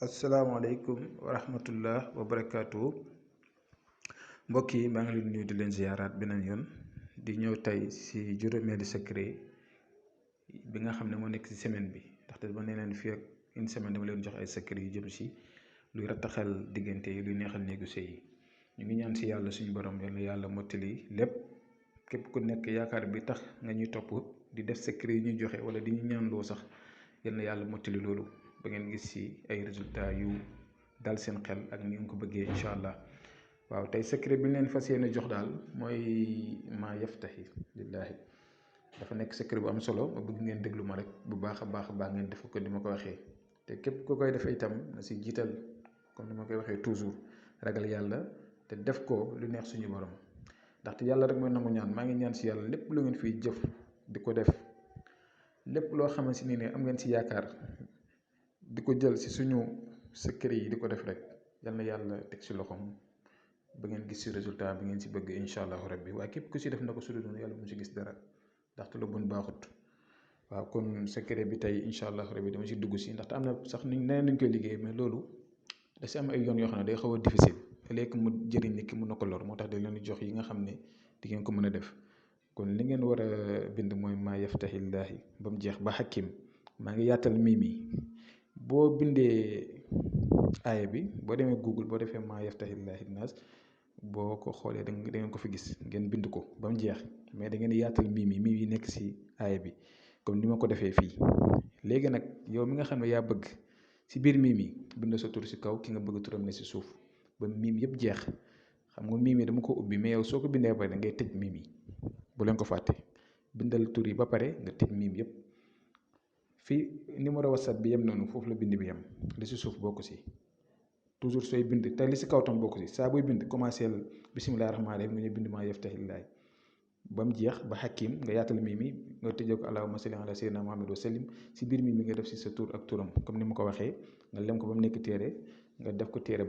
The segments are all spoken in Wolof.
asalaamaaleykum wa rahmatullah wa barakaatu mbokk yi maa ngi leen nuyu di leen ziyaaraat beneen yoon di ñëw tey si juróomeeli secret bi nga xam ne moo nekk si semaine bi ndaxte ba nee leen fii ak une semaine dama leen jox ay secret yu jëm si luy rattaxal diggante yi luy neexal néegu sëy yi ñu ngi ñaan si yàlla suñu borom yal na yàlla mottali lépp képp ku nekk yaakaar bi tax nga ñuy topp di def secret yi ñuy joxe wala di ñu ñaanloo sax yal na yàlla mottali loolu ba ngeen gis si ay résultats yu dal seen xel ak ni ngeen ko bëggee incha allah. waaw tey secret bi ñu leen fas yéene jox daal mooy maa yaftahi lillaahi dafa nekk secret bu am solo ma bëgg ngeen déglu ma rek bu baax a baax ngeen def ko di ma ko waxee te képp ku koy defee itam na si jiital comme ni ma koy waxee toujours ragal yàlla te def ko lu neex suñu borom ndaxte yàlla rek mooy nangu ñaan maa ngi ñaan si yàlla lépp lu ngeen fiy jëf di ko def lépp loo xamante ni ne am ngeen si yaakaar di ko jël si suñu secret yi di ko def rek yal na yàlla teg si loxoom ba ngeen gis si résultat bi ngeen si bëgg incha allahu rabbi waaye képp ku si def na ko sudu noonu yàlla bu mu si gis dara ndaxte lu bon baaxut. waaw kon secret bi tey incha allahu rabbi dama si dugg si ndaxte am na sax ni neneen nañ koy liggéey mais loolu da si am ay yoon yoo xam ne day xaw a difficile léegi mu jëriñ nit ki mun na ko lor moo tax dañ leen di jox yi nga xam ne di ngeen ko mën a def kon li ngeen war a bind mooy maa yaftahillaahi ba mu jeex ba xakim maa ngi yaatal mii boo bindee aaya bi boo demee Google boo defee maa yaftahillaahi naas boo ko xoolee da ngeen ko fi gis ngeen bind ko ba mu jeex mais da ngeen yaatal mii yi nekk si aaya bi comme ni ma ko defee fii. léegi nag yow mi nga xam ne yaa bëgg si biir mii bind sa tur si kaw ki nga bëgg turam ne si suuf ba mii yëpp jeex xam nga mii dama ko ubbi mais yow soo ko bindee ba pare da ngay tëj mii bu leen ko fàtte bindal tur yi ba pare nga tëj mii yëpp. fii numéro whatsapp bi yem noonu foofu la bind bi yem li si suuf bokk si toujours sooy bind te li si kaw tam bokk si saa booy bind commencé bisimilah rahmaani rahiim nga ñëw bind maa yaftahillaahi ba mu jeex ba xakim nga yaatal mii nga tëjee ko allahumma salli ala sayyidina Muhammad wa sallim si biir mii nga def si sa tur ak turam comme ni ma ko waxee nga lem ko ba mu nekk téere nga def ko téere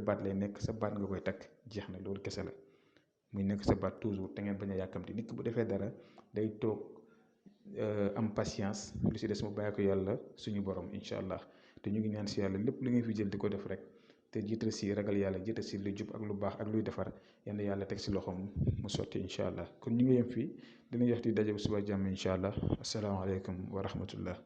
baat lay nekk sa baat nga koy takk jeex na loolu kese la muy nekk sa baat toujours te ngeen bañ a yàkkamti nit ki bu defee dara day toog. Am patience lu si des mu bàyyi ko yàlla suñu borom incha allah te ñu ngi ñaan si yàlla lépp lu ngeen fi jël di ko def rek te jiital si ragal yàlla jiital si lu jub ak lu baax ak luy defar yal na yàlla teg si loxoom mu sotti incha allah kon ñu ngi yem fii dinañ wax di daje bu suba jàmm incha allah asalaamaaleykum wa rahmatullah